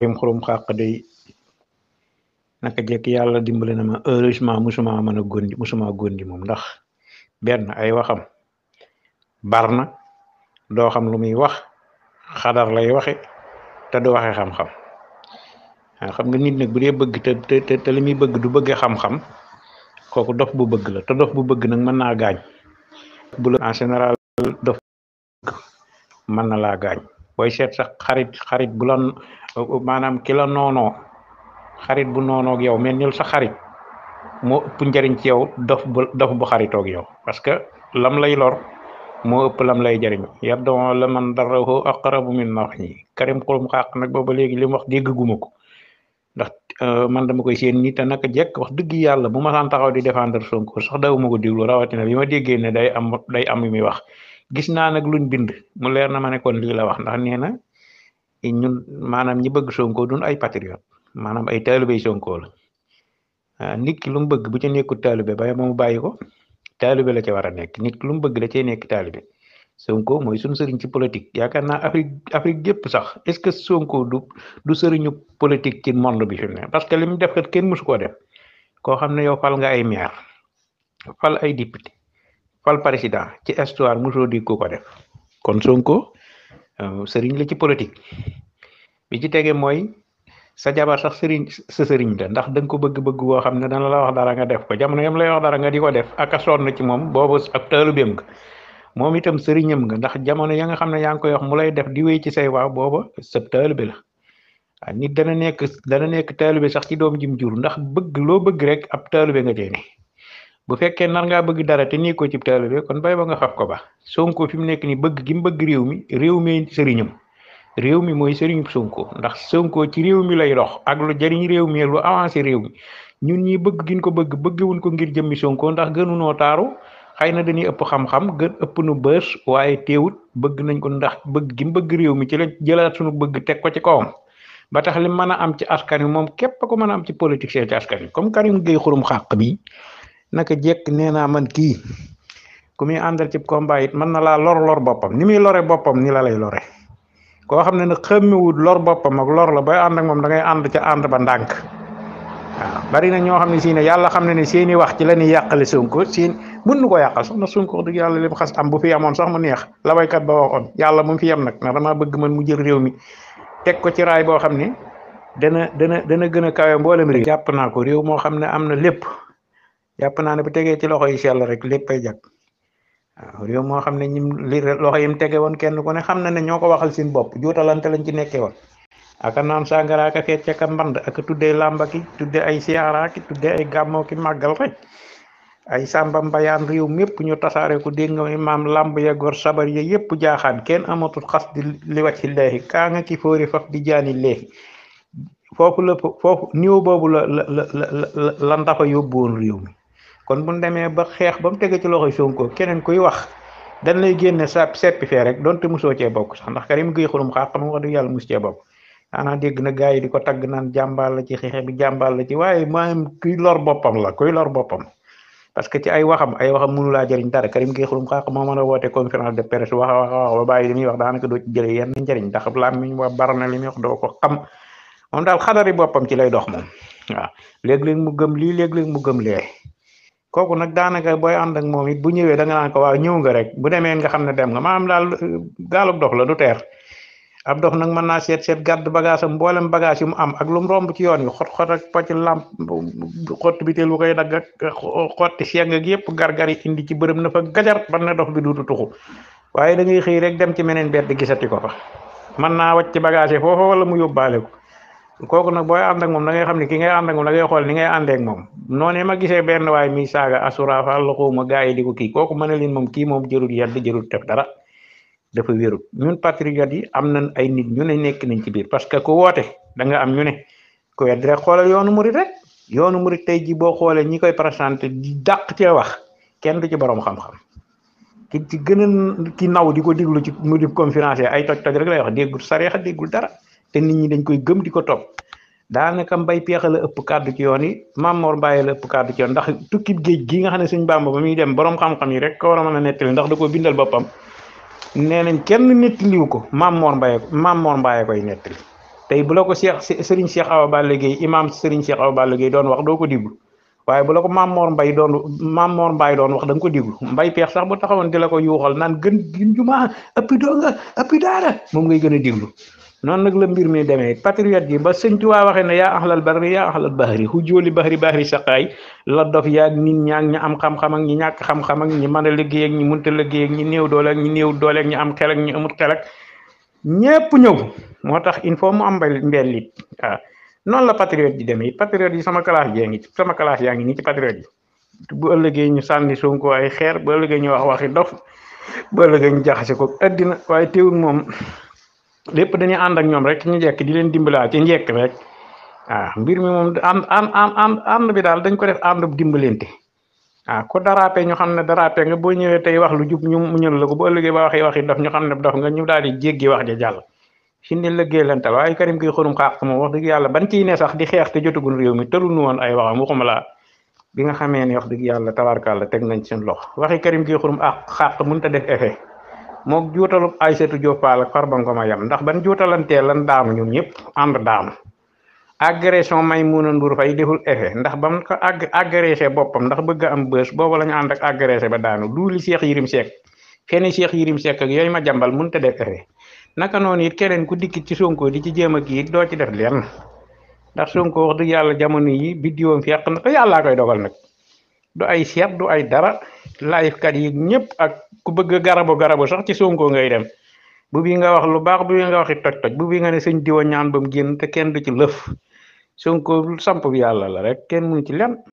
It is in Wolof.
xurum xàq day naka jekk yàlla dimbali na ma heureusement musuma gondi moom ndax benn ay waxam bar na doo xam lu muy wax xadar lay waxe te du waxe xam-xam waaw xam nga nit nag bu dee bëgg te li muy bëgg du bëgge xam-xam kooku dof bu bëgg la te dof bu bëgg nag mën naa gaañ bu la en général dof mën na laa gaañ booy seet sax xarit bu la maanaam ki la noonoo xarit bu noonoog yow mel nil sa xarit moo ëpp njariñ ci yow dof bu xaritoog yow parce que lam lay lor moo ëpp lam lay jariñ yardon la man darahu aqrabu min naf'i karim xurum xàq nag booba léegi li mu wax dégguma ko ndax man dama koy seen nii te naka jekk wax dëgg yàlla bu ma saan taxaw di défendre Sonko sax dawuma ko déglu rawatina bi ma déggee ne day am yu muy wax gis naa nag luñ bind mu leer na ma ne kon lii la wax ndax nee na ñun maanaam ñi bëgg Sonko duñ ay patriote maanaam ay taalibey Sonko la nit ki lu mu bëgg bu ca nekkul taalibe ba mu bàyyi ko taalibe la ca war a nekk nit ki lu mu bëgg da cee nekk taalibe Sonko mooy suñu sëriñ ci politique yaakaar naa Afrique gépp sax est-ce que Sonko du sëriñu politique ci monde bi fi mu ne parce que li mu def kat kenn mësu koo def koo xam ne yow fal nga ay maire fal ay député fal président ci histoire mosoo di ko def kon Sonko sëriñ la ci politique bi ci tege mooy sa jabar sax sa sëriñ la ndax da nga ko bëgg-bëgg boo xam ne dana la wax dara nga def ko jamono yam lay wax dara nga di ko def ak a sonn ci moom boobu ak taalibeem nga moom itam sëriñam nga ndax jamono ya nga xam ne yaa ngi koy wax mu lay def di wéy ci say waaw booba sa taalibe la waaw nit dana nekk taalibe sax ci doom jim jur ndax bëgg loo bëgg rek ab taalibe nga tee ne bu fekkee nar ngaa bëgg dara te nii ko ci taalibe kon bay ba nga faf ko ba Sonko fi mu nekk ni bëgg gi mu bëgg réew mi sëriñam réew mi mooy sëriñ Sonko ndax Sonko ci réew mi lay dox ak lu jariñ réew mi lu avancé réew mi ñun ñi bëgg giñ ko bëggewuñ ko ngir jëmmi Sonko ndax gënunoo taaru xëy na dañuy ëpp xam-xam gën ëpp nu bës waaye teewut bëgg nañ ko ndax bëgg gi mu bëgg réew mi ci la jëlaat suñu bëgg teg ko ci kawam ba tax li mën a am ci askan wi moom képp ko mën a am ci politicien ci askan wi comme Karim Gueye xurum xàq bi naka jekk nee naa man kii ku muy àndal ci combat it mën na laa lor boppam ni muy lore boppam ni la lay lore koo xam ne nag xàmmewut lor boppam ak lor la bay ànd ak moom da ngay ànd ca ànd ba ndànk waaw bari na ñoo xam ne si ne yàlla xam ne ne seeni wax ci la ñuy yàqale Sonko mën nu ko yàqal sax na Sonko dëgg yàlla li mu xas am bu fi amoon sax mu neex la baykat ba waxoon yàlla mu fi yem nag ndax dama bëgg man mu jël réew mi teg ko ci raay boo xam ne dana gën a kawe mboolem réew jàpp naa ko réew moo xam ne am na lépp jàpp naa ne bu tegee ci loxo yi sell rek léppay jag waaw réew moo xam ne ñim li loxo yim tege woon kenn ku ne xam na ne ñoo ko waxal seen bopp juutalante lañ ci nekkee woon aka naan sàngara aka fecc aka mband aka tuddee làmba ki tuddee ay siyaara ki tuddee ay gàmmoo ki màggal rek ay sàmba mbayaan réew mépp ñu tasaare ko dégg nga maam làmb ya gor sabar ya yépp jaaxaan kenn amatul xas di li wàcci leexi kaa nga ki fóori faf di jaani leexi foofu niveau boobu la ndafa yóbbu woon réew mi kon bu ñu demee ba xeex ba mu tege ci loxoy Sonko keneen kuy wax dañ lay génne seppi fee rek donte mosoo cee bokk sax ndax Karim Gueye xurum xàq xam wax dëgg yàlla mos cee bokk xanaa dégg na gars yi di ko tagg naan jàmbaar la ci xeex bi jàmbaar la ci waaye maanaam kuy lor boppam parce que ci ay waxam mënu laa jëriñ dara Karim Gueye xurum xàq moo mën a woote conférence de presse wax ba bàyyi li muy wax daanaka doo ci jëlee yenn njëriñ ndax làmmiñ wa bar na li muy wax doo ko xam moom daal xadari boppam ci lay dox moom waaw léeg-léeg mu gëm lii léeg-léeg mu gëm lee kooku nag daanaka booy ànd ak moom it bu ñëwee da nga naan ko waaw ñëw nga rek bu demee nga xam ne dem nga maanaam daal gaalub dox la du teer ab dox nag mën naa seet gàdd bagage am mboolem bagage yu mu am ak lu mu romb ci yoon wi xot ak pocc lamp xott bi teel bu koy dagg ak xotti seng ak yëpp gargar yi indi ci bërëb na fa gajar ban na dox bi duutu tuxu waaye da ngay xëy rek dem ci meneen bedd gisati ko fa mën naa wàcc ci bagage yi foofa wala mu yóbbaale ko kooku nag booy ànd ak moom da ngay xam ne ki ngay ànd ak moom da ngay xool ni ngay àndee ak moom noonu ma gisee benn waay mi saaga assurance la xawma gaa yi di ko kii kooku mën na leen moom kii moom jërul yedd jërul def dara dafa wérut ñun patriotes yi am nañ ay nit ñu ne nekk nañ ci biir parce que ku woote da nga am ñu ne ku wedd rek xoolal yoonu murit rek yoonu murit tey ji boo xoolee ñi koy présenté di dàq cee wax kenn du ci borom xam-xam ki ci gën a ki naw di ko déglu ci mu di conférence ay toj rek lay wax déggul sareexa déggul dara te nit ñi dañ koy gëm di ko topp daanaka mbay peexa la ëpp kàddu ci yoon yi Mamor Mbaye la ëpp kàddu ci yoon ndax tukkib géej gi nga xam ne suñ Bàmba ba muy dem borom xam-xam yi rek ko war a mën a nettali ndax da koo bindal boppam nee nañ kenn nettaliwu ko Mamor Mbaye koy nettali tey bu la ko Serigne Cheikh Awa Balla Gueye imam Serigne Cheikh Awa Balla Gueye doon wax doo ko diglu waaye bu la ko Mamor Mbaye doon wax da nga ko diglu Mbaye Peex sax bu taxawoon di la ko yuuxal naan gën jumaa ëppi doo nga ëppi daara moom ngay gën a diglu noonu nag la mbir mi demee patriote yi ba sëñ Tuubaa waxee ne yaa ahlal barri yaa ahlal bahri hujjooli bahri saqaay la dof yaag nit ñaag ñi am xam-xam ak ñi ñàkk xam-xam ak ñi mën a liggéey ak ñi mënta liggéey ak ñi néew doole ak ñi néew doole ak ñi am xel ak ñi amut xel ak ñépp ñëw moo tax il faut mu am mbellit waaw noonu la patriote yi demee patriote yi sama classe yaa ngi nii ci patriote yi bu ëllëgee ñu sànni Sonko ay xeer bu ëllëgee ñu wax waxi dof bu ëllëgee ñu jaxase ko addina waaye teewul moom lépp dañuy ànd ak ñoom rek ñu njekk di leen dimbalaa ci njekk rek mbir mi moom ànd bi daal dañ ko def àndub dimbalante ko darape ñu xam ne darape nga boo ñëwee tey wax lu jub ñu muñal la ko bu ëllëgee ba waxi dof ñu xam ne dof nga ñu daal di jéggi wax ja jàll fi ne lëggee lantal waaye Karim Gueye Xurum Xaq moom wax dëgg yàlla ban ciy ne sax di xeex te jotagul réew mi tëlu nu woon ay waxam waxuma laa bi nga xamee ne wax dëgg yàlla tabarkàlla teg nañ seen loxo waxi Karim Gueye Xurum Xaq mënut a def effet mook juutalu Aïssatou Diop Fall ak Farba Ngom a yam ndax ban juutalantee lan daanu ñun ñëpp ànd daanu agression Maïmouna Ndour Faye deful effet ndax bam ko agressé boppam ndax bëgg a am bës boobu la ñu ànd ak agressé ba daanu duuli Cheikh Yirim Seck feni Cheikh Yirim Seck ak yooyu ma jàmbal mënut a def effet naka noonu it keneen ku dikkit ci Sonko di ci jéem a kii doo ci def lenn ndax Sonko wax dëgg yàlla jamono yi biddiwoom fekk na te yàllaa koy dogal nag du ay seet du ay dara live kat yi ñëpp ak ku bëgg garabu sax ci Sonko ngay dem bu bii nga wax lu baax bu bii nga waxi toj bu bii nga ne sëñ diwa ñaan ba mu génn te kenn du ci lëf Sonko samp bi yàlla la rek kenn mënu ci lenn